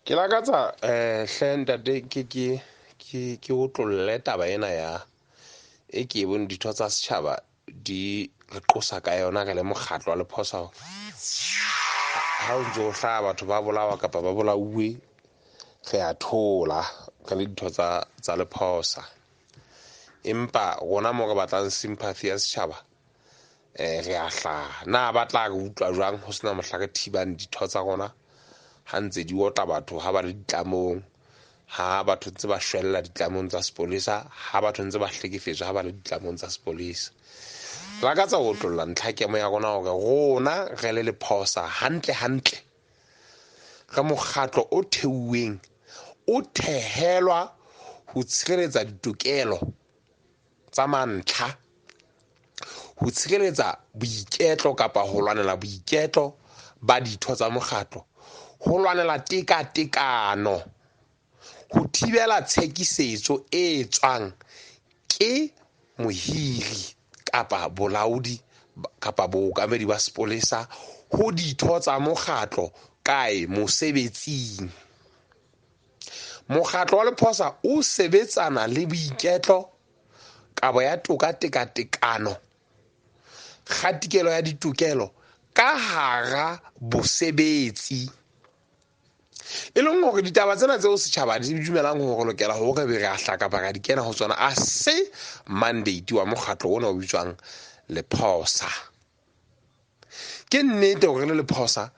Ke lakatsa hle ntate ke otlolle taba ena ya e ke e bone ditho tsa setjhaba di re qosa ka yona re le mokgatlo wa Lephosa hore ha o ntso hlaha batho ba bolawa kapa ba bolauwe, re a thola re le ditho tsa Lephosa. Empa rona mo re batlang sympathy ya setjhaba, re a hlaha. Na ba tla re utlwa jwang ho sena mohla re thibang ditho tsa rona ha ntse di otla batho ha ba le ditlamong, ha batho ntse ba shwella ditlamong tsa sepolesa, ha batho ntse ba hlekefetswa ha ba le ditlamong tsa sepolesa. Lakatsa ho otlolla ntlha kemo ya rona hore rona re le Lephosa hantle hantle re mokgatlo o theuweng, o thehelwa ho tshireletsa ditokelo tsa mantlha, ho tshireletsa boiketlo kapa ho lwanela boiketlo ba ditho tsa mokgatlo, ho lwanela tekatekano, ho thibela tshekisetso e tswang ke mohiri kapa bolaodi kapa bookamedi ba sepolesa ho ditho tsa mokgatlo kae mosebetsing. Mokgatlo wa Lephosa o sebetsana le boiketlo, kabo ya toka, tekatekano, kgatikelo ya ditokelo ka hara bosebetsi. E leng hore ditaba tsena tseo setjhaba di dumelang hore lokela hore be re a hlaka kapa ra di kena ho tsona, a se mandate wa mokgatlo ona o bitswang Lephosa. Ke nnete hore le Lephosa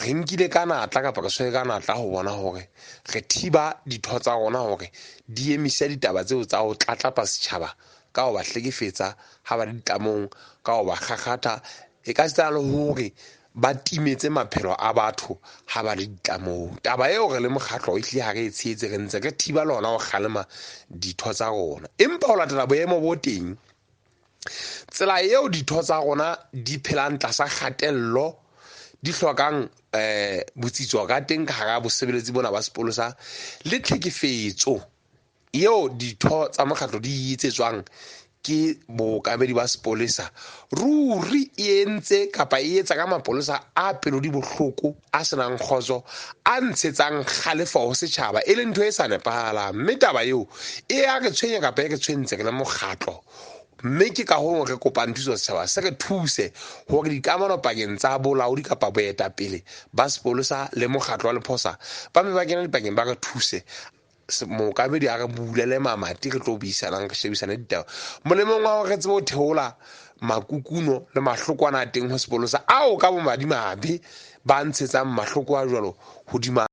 re nkile ka natla kapa re tshwere ka natla ho bona hore re thiba ditho tsa rona hore di emise ditaba tseo tsa ho tlatlapa setjhaba ka ho ba hlekefetsa ha ba le ditlamong, ka ho ba kgakgatha, e ka sita le hore ba timetse maphelo a batho ha ba le ditlamong. Taba eo re le mokgatlo ehlile ha re e tshehetse, re ntse re thiba le hona ho kgalema ditho tsa rona. Empa ho latela boemo bo teng, tsela eo ditho tsa rona di phelang tlasa kgatello, di hlokang botsitso ka teng ka hara bosebeletsi bona ba sepolesa, le tlhekefetso eo ditho tsa mokgatlo di etsetswang ke bookamedi ba sepolesa, ruri e entse kapa e etsa ka mapolesa a pelo di bohloko, a senang kgotso, a ntshetsang kgalefo ho setjhaba, e leng ntho e sa nepahalang. Mme taba eo e ya re tshwenya kapa e re tshwentse re le mokgatlo. Mme ke ka hoo re kopang thuso setjhaba se re thuse hore dikamano pakeng tsa bolaodi kapa boetapele ba sepolesa le mokgatlo wa Lephosa ba be ba kena dipakeng, ba re thuse. Mookamedi a re bulele mamati, re tlo buisanang, re shebisane ditaba molemong wa hore re tsebe ho theola makukuno le mahloko ana a teng ho sepolesa ao ka bomadimabe ba ntshetsang mahloko a jwalo hodima.